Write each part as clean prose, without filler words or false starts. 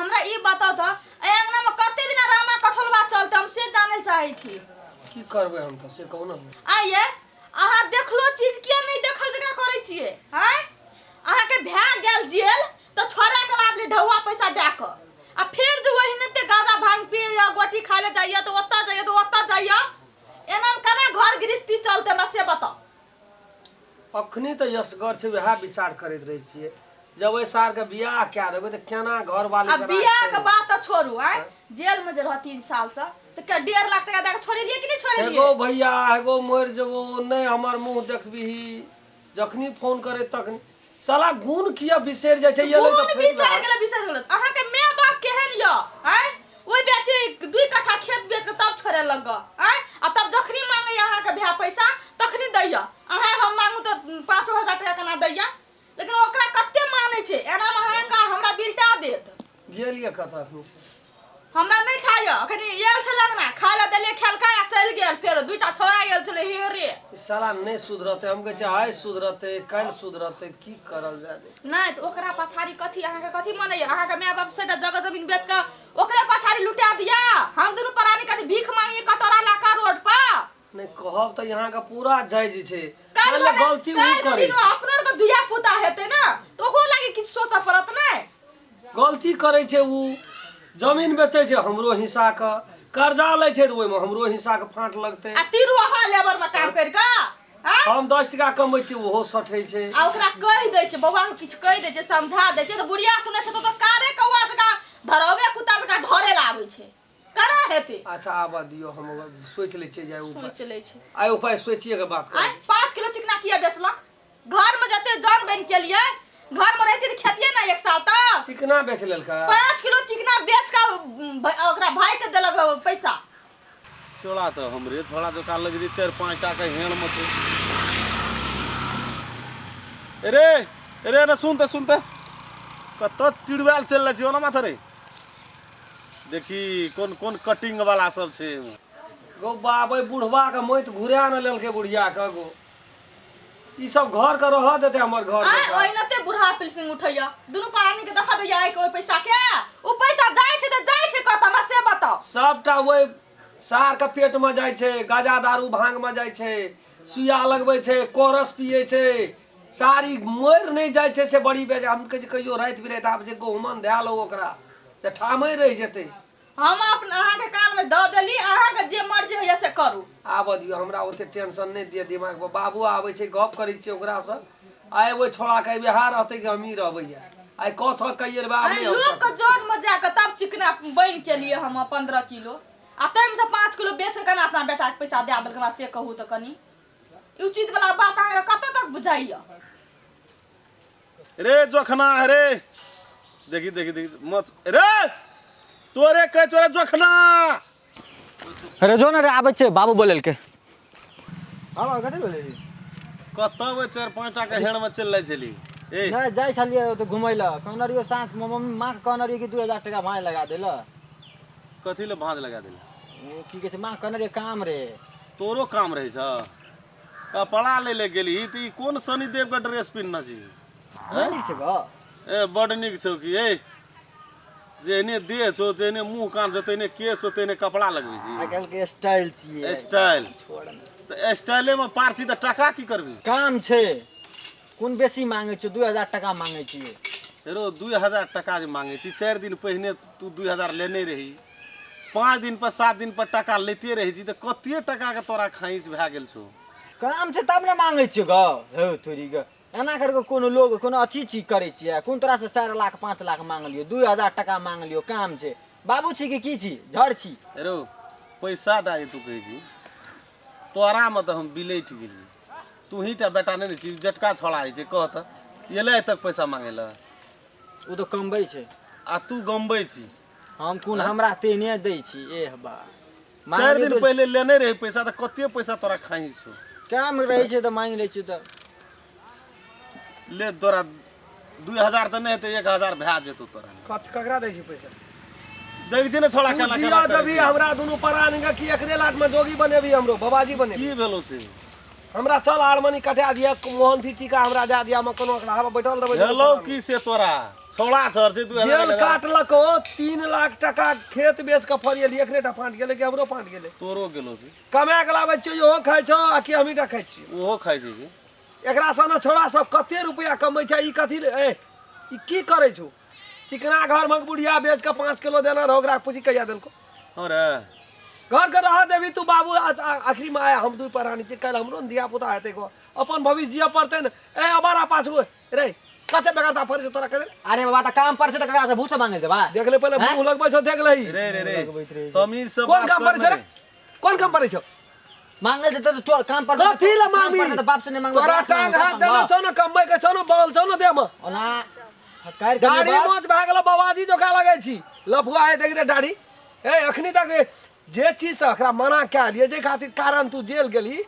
हमरा ई बताउ तऽ एहि अंगना में कते दिना रामा कठोलबा चलते हम से जानै लए चाहै छी। की करबै हम तऽ से कहू ने। आइए अहाँ देखलो चीज किया नहीं देखल जकाँ करै छियै? आँय, अहाँके भए गेल जेल तऽ छोड़ा के लाबली ढौआ पैसा दए कऽ, आ फेर जे ओहिनाते गाजा भांग पी गोटी खाय लए जाइए तऽ ओतऽ जाइए तऽ ओतऽ जाइए, एना केना घर गृहस्थी चलतै हमरा से बताउ। अखनी तऽ यसगर छै, वएह विचार करैत रहै छियै जब ओहि सारके बियाह कए देबै तऽ केना घरवाली आ बियाह के बात तऽ छोड़ू। आँय, जेल में जे रह 3 साल से तऽ के 1.5 लाख टका दए के छोड़ेलियै कि नहि छोड़ेलियै? एगो भैया एगो मरि जेबो नहि हमर मुँह देखबिही, जखनी फोन करे तखनी साला गुण किया बिसरि जाइ छै? एलै तऽ बिसरि गेलै, बिसरि गेलै। अहाँके माय बाप केहन यऽ? आँय, ओहि बेचे 2 कट्ठा खेत बेच के तब छोड़े लग। आँय, आ तब जखनी मांगैया अहाँके भाय पैसा तखनी दैया, अहाँ हम मांगू तऽ 5000 टका केना दैया, लेकिन ओकरा कते मानै छै। एना मे अहाँके हमरा बिलटा देत। गेलियै कतऽ अखनी से? हमरा नहि खाइ अखनी आयल छलै अंगना, खाय लए देलियै खेलकै आ चलि गेल। फेर 2टा छौड़ा आयल छलै हे रे। ई साला नहि सुधरतै, हम कहै छियै आइ सुधरतै काल्हि सुधरतै, की करल जाय? नहि तऽ ओकरा पछाड़ी कथी अहाँके कथी मनैया? अहाँके माय बाप सेटा जगह जमीन बेच कऽ ओकरे पछाड़ी लुटा दिया, हम दुनू प्राणी कथी भीख मांगिए कटोरा लए कऽ रोड पर? नहि कहब तऽ यहाँ के पूरा जायज छै। मान ले गलती उ करै छै, अपनो के धिया पुता हेतै ने तऽ ओकरो लागी किछु सोचऽ पड़त ने। गलती करै छै उ, जमीन बेचै छै हमरो हिस्सा के, कर्जा लै छै तऽ ओहिमे हमरो हिस्सा के फाँट लगतै। आ तीरू अहाँ लेबर में काम करि कऽ हम 10 टका कमबै छियै ओहो सठै छै। आ ओकरा कहि दै छै, बौआ के किछु कहि दै छै, समझा दै छै तऽ बुढ़िया सुनै छै तऽ कारे कौआ जकाँ धरौबे कुत्ता जकाँ धरे लए आबै छै। केना हेतै? अच्छा आबऽ दियौ, हम सोचि लै छियै जे उपाय सोचि लै छै। आइ उपाय सोचिए के बात करै। 5 किलो चिकना किया बेचलक? घर में जते जन बन के लिए घर में रहती तऽ खेतिए ना 1 साल तक। चिकना बेच लेलकै? 5 किलो चिकना बेच के ओकरा भाई के देलक पैसा। छोड़ा तऽ हमरे छोड़ा जोका लग जे 4-5 टा के हेण में छै। अरे अरे अरे सुन तऽ सुन तऽ कतऽ चिड़वैल चलि रहल छी ओना माथा रे, देखी कोन कोन कटिंग वाला सब छै। गौ बाप, एहि बुढ़बा के मौत घुरा ने लेलकै बुढ़िया के गो। ई सब घर के रह देते हमर घर के। आँय, ओहिनाते बुढ़ा पिलसिंग उठैया दुनू प्राणी के दखा दैया आइ के ओहि पैसा के, ओ पैसा जाइ छै तऽ जाइ छै कतऽ हमरा से बताउ। सबटा ओहि सार के पेट में जाइ छै, गाजा दारू भांग में जाइ छै, सुइया लगबै छै, कोरस पियै छै, सारी मरि नहि जाइ छै से बड़ी बेजा। हम कहै छी कहियो राति बिराति आबै छै गहुमन धए लो ओकरा से ठामे रहि जेतै। हम अपन अहाँके कान में दऽ देली, अहाँके जे मर्जी होइया से करू। आबऽ दियौ, हमरा ओते टेंशन नहि दिअ दिमाग पर। बाबू आबै छै गप करै छियै ओकरासँ। आइ ओहि छोड़ाके वएह रहतै कि हमही रहबै? आइ कऽ छऽ कहियै रे बाप, नहि लोक के जन में जाके तब चिकना बनि के लिए हम 15 किलो आ ताहिमे से 5 किलो बेच के केना अपना बेटाके पैसा दए देलक हमरा से कहू तऽ कनी। ई उचित वाला बात अहाँके कतऽ तक बुझाइया? रे जोखना रे, देखी देखी देखी मत रे तोरे कह तोरे जोखना। अरे जो ना रे, आबै छै बाबू बोलेलकै। हँ बाबू, कथी बोलेली? कतऽ ओहि 4-5 टा के हेण में चलि जाइ छली? ए नहि जाइ छलियै ओतऽ घुमै लए, कहने रहियो साँझ मे मम्मी माँ के कहने रहियो कि 2000 टका भाँज लगा दै लए। कथी लए भाँज लगा देले? ओ की कहै छै माँ कहने रहियो काम रे। तोरो काम रहै छौ? कपड़ा लै लए गेलही तऽ ई कोन शनिदेव के ड्रेस पिन्हने छी? नहि नीक छै गऽ। ए बड नीक छौ की? ए जेहने देह छौ, जेहने मुँह कान छौ, तेहने केश छौ, तेहने कपड़ा लगबै छी। आइ काल्हि के स्टाइल छियै। स्टाइल तऽ स्टाइले मे पार छी तऽ टका की करबी? काम छै, कोन बेसी मांगै छियौ, 2000 टका मांगै छियै। हेरो 2000 टका जे मांगै छी, 4 दिन पहिने तू 2000 लेने रही, 5 दिन पर 7 दिन पर टका लेते रहै छी तऽ कते टका के तोरा खाइश भए गेल छौ? काम छै तब ने मांगै छियौ गौ। हौ तोरी गौ, एना कर कऽ कोनो लोग कोनो अथी चीज करै छियै? कोन तोरासँ 4 लाख 5 लाख मांगलियौ, 2000 टका मांगलियौ, काम छै। बाबू छी कि की छी, झड़ छी? हेरो पैसा दए जे तू कहै छी, तोरामे तऽ हम बिलटि गेलियै। तू ही टा बेटा नहि ने छी, जेटका छोड़ा जे छै, कह तऽ एलै आइ तक पैसा मांगै लए? ओ तऽ कमबै छै आ तू गमबै छी। हम कोन हमरा तेहने दै छी? एह बा, 4 दिन पहिले लेने रही पैसा तऽ कते पैसा तोरा खाही छौ? काम रहै छै तऽ मांगि लै छियौ। तऽ ले तोरा 2000 तऽ नहि हेतै, 1000 भए जेतौ तोरा। कथ ककरा दै छी पैसा? देख छी ने छोड़ा तू केना जिया केना करै देबही छै। हमरा दुनू प्राणी के कि एकरे लाट में जोगी बनेबही, हमरो बाबाजी बनेबही? की भेलौ से? हमरा चल आरमनी कटा दिया, मोहनथी टीका हमरा दए दिया, हम कोनो ओकरा हवा बैठल रहबै दुनू भेलौ प्राणी। की से तोरा? छोड़ा छर छै 2000 जेल काटलको 3 लाख टका खेत बेच के फरियली एकरे टा फाँट गेलै कि हमरो फाँट गेलै तोरो गेलो की कमा के लाबै छियै इहो खाइ छौ आ कि हमही टा खाइ छियै ओहो खाइ छै की एकरा सन छोड़ा सब कते रुपया कमै छै ई कथी ले ए ई की करै छौ चिकना घर में बुढ़िया बेच के 5 किलो देना रहो ओकरा पूछी कहिया देलको हँ रे घर के रह देबी तू बाबू आखिरी में आया हम दुई प्राणी छी काल्हि हमरो ने धिया पुता हेतै गो अपन भविष्य जियऽ पड़तै ने ए अबारा पाछू रे कते बेगरता पड़ै छौ तोरा कते अरे बाबा त काम पर छै त ककरा से भूस मांगे जेबा देख ले पहिले मुँह लगबै छौ देख लही रे रे रे तमीज से कोन काम पड़ै छौ रे कोन काम पड़ै छौ मांगल जेतै त तोर काम पर कथी ले मांगी काम पर त बाप से नहीं मांगबो तोरा टांग हाथ देना छौ ने कमबै के छौ ने बल छौ ने देह में ओना फटकार के दाढ़ी मोच भए गेल बाबाजी जोका लगै छी लफुआ है देख रे दाढ़ी ए अखनी तक जे चीज से एकरा मना कए लिए जे खातिर कारण तू जेल गेली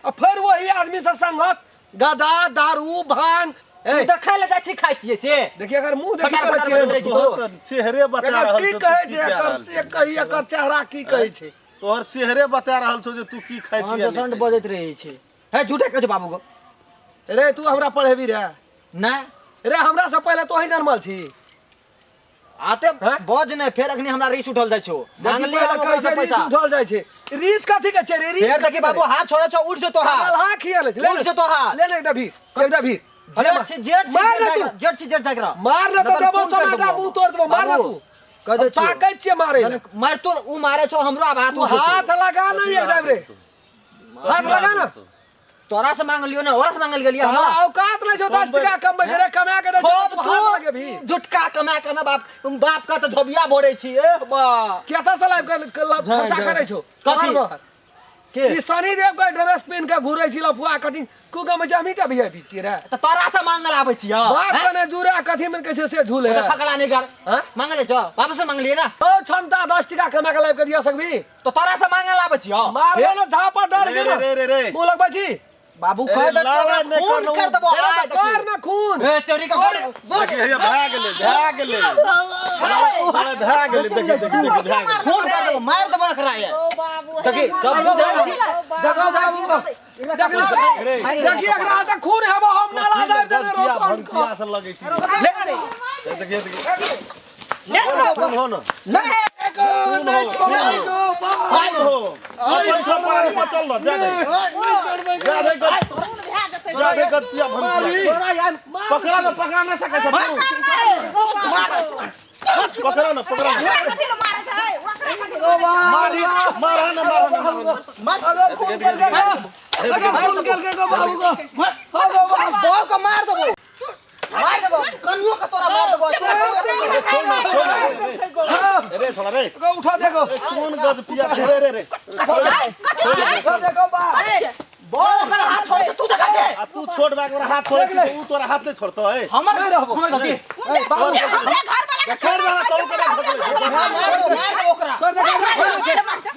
आ फेर वही आदमी से संगत गाजा दारू भांग ए देखै ले जाइ छी खाइ छियै से देखिए अगर मुंह देखी फटाफट करै बजैत रहै छियै छी। तोहर तऽ चेहरे बता एकर रहल की छौ तू कहै की छै कए एकर रहल से छी। कही एकर चेहरा की कहै छै तोहर चेहरे बता रहल छौ जे तू की खाइ छी हम आ दोसर नहि खाइ बजैत रहै छी हे झूठे कहै छौ बाबू गो रे तू हमरा पढ़ेबी रे ना रे हमरा से पहिले तोही जनमल छी आते हैं? बज नहि फेर अखनी हमरा रीस उठल जाइ छौ मांगली देखी हम पहिले ओकरा से कहै छै रीस पैसा उठल जाइ छै रीस कथी के छै रे रीस फेर देखी बाबू हाथ छोड़े छौ उठ जो हाथ कमल खिया ले ले उठ जो हाथ ले ले एकटा भीड़ एकटा भीड़ अरे जेठ छी जेठ छी मार ने तू जेठ छी जेठ जागरा मार ने तऽ देबो समाटा मुंह तोड़ देबो मार ने तू कह दे छियौ। ताकै छियै मारे लए। मार तो उ मारे छौ हमरो आब हाथ तू उठ जेतौ। हाथ लगा ना एकदम रे हाथ लगा ना तोरा से मांगलियो ना ओरा से मांगल गेलियै साला हमरा औकात नहीं छौ 10 टका कमबै रे कमा के दे खूब तू हाथ लगेबही झुटका कमा कमा बाप बाप का तऽ झोबिया भोरे छी ए बा केता से लाइब के खर्चा करै छौ कथी? बाहर के ई शनिदेव के ड्रेस पहिन के घुरै छी लफुआ कटिंग कुगा में हमही टा वीआईपी छियै रे तऽ तोरा से मांगल आबै छी बाप कने जुड़े कथी में कहै छै से झूले तऽ फकड़ा नहीं कर हाँ? मांगले छौ बाप से मांगलिए ना ओ क्षमता 10 टका कमा के लाइब के दिया सकबी तो तोरा से मांगल आबै छी मारबो न झापा डर रे छै रे रे रे रे मुंह लगबै छी बाबू अरे कह दे लड़ाइ नहि खून करना, कर देबो अरे आय तऽ कर न खून ए चोरी का देखी हैया भए गेलै भए गेलै अरे भए गेलै देखी देखी देखी भए गेलै खून कर देबो मार देबो एकरा ये देखी जब बुझै छी देखो बाबू देखी देखी एकरा तऽ खून हेबो हम नाला दाबि देने रहो भनसिया कौन भनसिया से लगै छी देखी देखी ले खून हो न ले खून हो अपन सब पानी पर चल न जा दे जा दे जा दे गतिया भनसिया पकड़ा न पकड़ा न सकै छै पकड़ा न पकड़ा न मारी मारा न मारा न मारा न। अरे खून कर के गो खून कर के गो बाबू को बाप का मार देबो मार देबो कनियो का तोरा मार देबो छोड़ न छोड़ न रे छोड़ा रे गो उठा देखो कौन गज पिया रे रे रे उठा देखो बा बोल ओकर हाथ छोड़ के तू देखा छे आ तू छोट भाग वाला हाथ छोड़ै छी उ तोरा हाथ नहीं छोड़तो ए हमर हमर गलती छोड़ दे तोर के मार देबो मार देबो ओकरा छोड़ देखो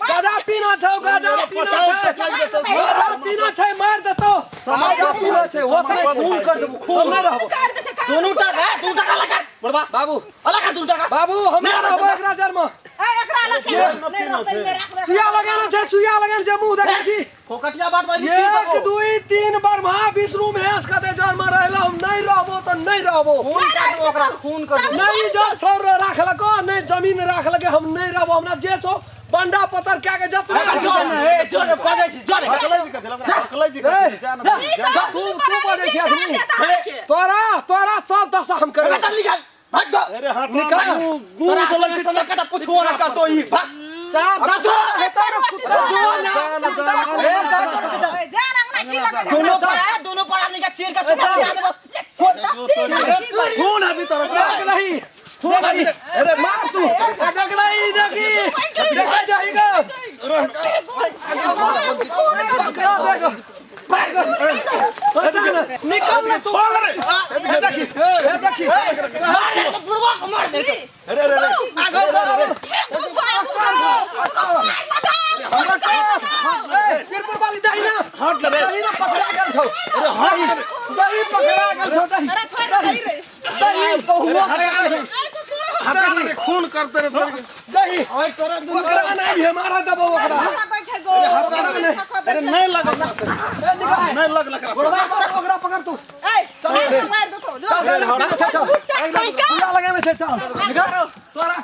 गाजा पीना छौ गाजा पीना छै गाजा पीना छै मार देतो गाजा पीना छै होश नहीं छै खून कर देबो खून हम नहीं रहबो दोनों टाका दू टाका लगा बड़बा बाबू अलग कर दू टाका बाबू हम नहीं रहबो एकरा जर में सुइया लगाना छै सुइया लगाना छै मुंह देखै छी फोकटिया बात बाजी छी 1 2 3 ब्रह्मा विष्णु महेश कते जर में रहला हम नहीं रहबो तऽ नहीं रहबो खून कर देबो ओकरा खून कर देबो नहीं जर छोड़ राखलको नहीं जमीन राखलके हम नहीं रहबो हमरा जे छौ बंडा पत्थर क्या के जतना छौ ए जोरे बजै छी जोरे हकलै जी कथि लगा हकलै जी कथि जा न जा तू तू बजै छी अखनी तोरा तोरा सब दशा हम करबै चल निकल भाग दो अरे हाथ निकाल। गू तोरा से लग समय के त पूछबो ना करतो ई भाग चार दशा हेतै रे कुत्ता जा न जा दोनों पर आ दोनों पर आदमी का चीर के सुखा दे बस खून अभी तोरा देख रही देखी अरे मार तू आ देख रही देखी देखा जाएगा देखो निकल ना तू छोड़ रे देखी देखी बुढ़वा को मार दे अरे रे रे पीरपुर वाली दही ना हट रे दही ना पकड़ा गेल छौ अरे हट दही पकड़ा गेल छौ दही दही हटा रे खून करते रे तोरा दही ओए तोरा ओकरा नहीं भी हमारा देबो ओकरा हटा अरे नहीं लग नहीं लग लग गोड़वा बाबू ओकरा पकड़ तू। ए, मार दो तो। चल चल चल चल। सुइया लगाने छै चल। निकल। तोरा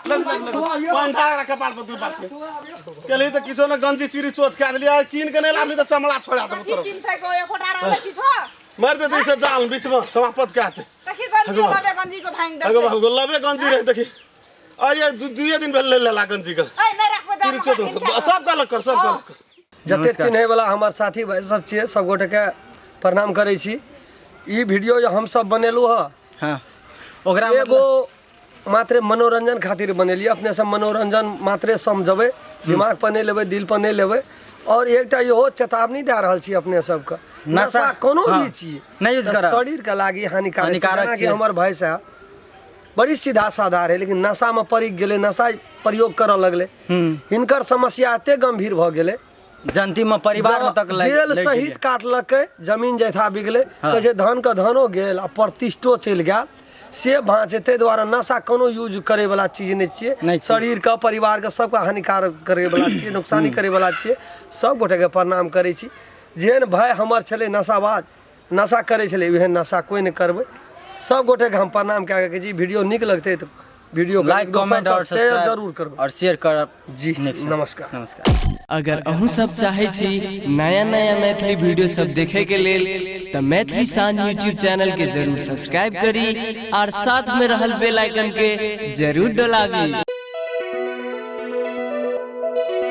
पंडा रखे बाल पर दू बात के केली तऽ किछो ने गंजी चिरी चोट खा देलियै कीन के नहि लाबली तऽ चमड़ा छोड़ा देबो तोरा। किनतै गो एकोटा रहलै किछो। मारि देतै से जाल बीच में समाप्त कए देतै। देखी गंजी लबे गंजी को भांग अगो देतै। बाबू लबे गंजी रहे देखी। अरे दुइये दिन भेल लेला गंजी के। ए नहि राखबै चिरी चोट सब गलत कर सब गलत कर। जते चिन्है वाला हमर साथी भाई सब छियै सब गोटे के प्रणाम करै छी। ई वीडियो जे हम सब बनेलहुँ हँ हाँ ओकरा एगो मात्र मनोरंजन खातिर बनेलियै। अपने सब मनोरंजन मात्रे समझबै, दिमाग पर नहि लेबै, दिल पर नहि लेबै। और एकटा इहो चेतावनी दए रहल छी अपने सबके, नशा कोनो भी चीज नहि यूज करब, शरीर के लागी हानिकारक। हानिकारक जेनाकि छियै। हमर भाई साहब बड़ी सीधा साधा रहै, लेकिन नशा में पड़ि गेलै, नशा प्रयोग करऽ लगलै। हिनकर समस्या एते गंभीर भऽ गेलै जनती में परिवार में तक जेल लागि सहित गेलै। काटलकै, जमीन जैथा बिगलै, कहै छै धन के धनो गेल आ प्रतिष्ठो चलि गेल। से भाँच ताहि दुआरे नशा कोनो यूज करे वाला चीज नहि छियै। नहि छियै। शरीर के परिवार के सबके हानिकारक करे वाला छियै, नुकसानी करे वाला छियै। सब गोटे के प्रणाम करै छी। जेहन भय हमर छलै नशाबाज, नशा करै छलै, ओहन नशा कोइ नहि करबै। सब गोटे के हम प्रणाम कए के कहै छी, वीडियो नीक लगतै तऽ वीडियो के लाइक एक दोसर कमेंट और से शेयर सब्सक्राइब जरूर करबै। और शेयर करब। जी नीक से। नमस्कार। नमस्कार। अगर अहूँ सब चाहै छी नया नया मैथिली वीडियो सब देखे के लेल तऽ मैथिली शान यूट्यूब चैनल के जरूर सब्सक्राइब करी और साथ में रहल बेल आइकन के जरूर डोलाबी।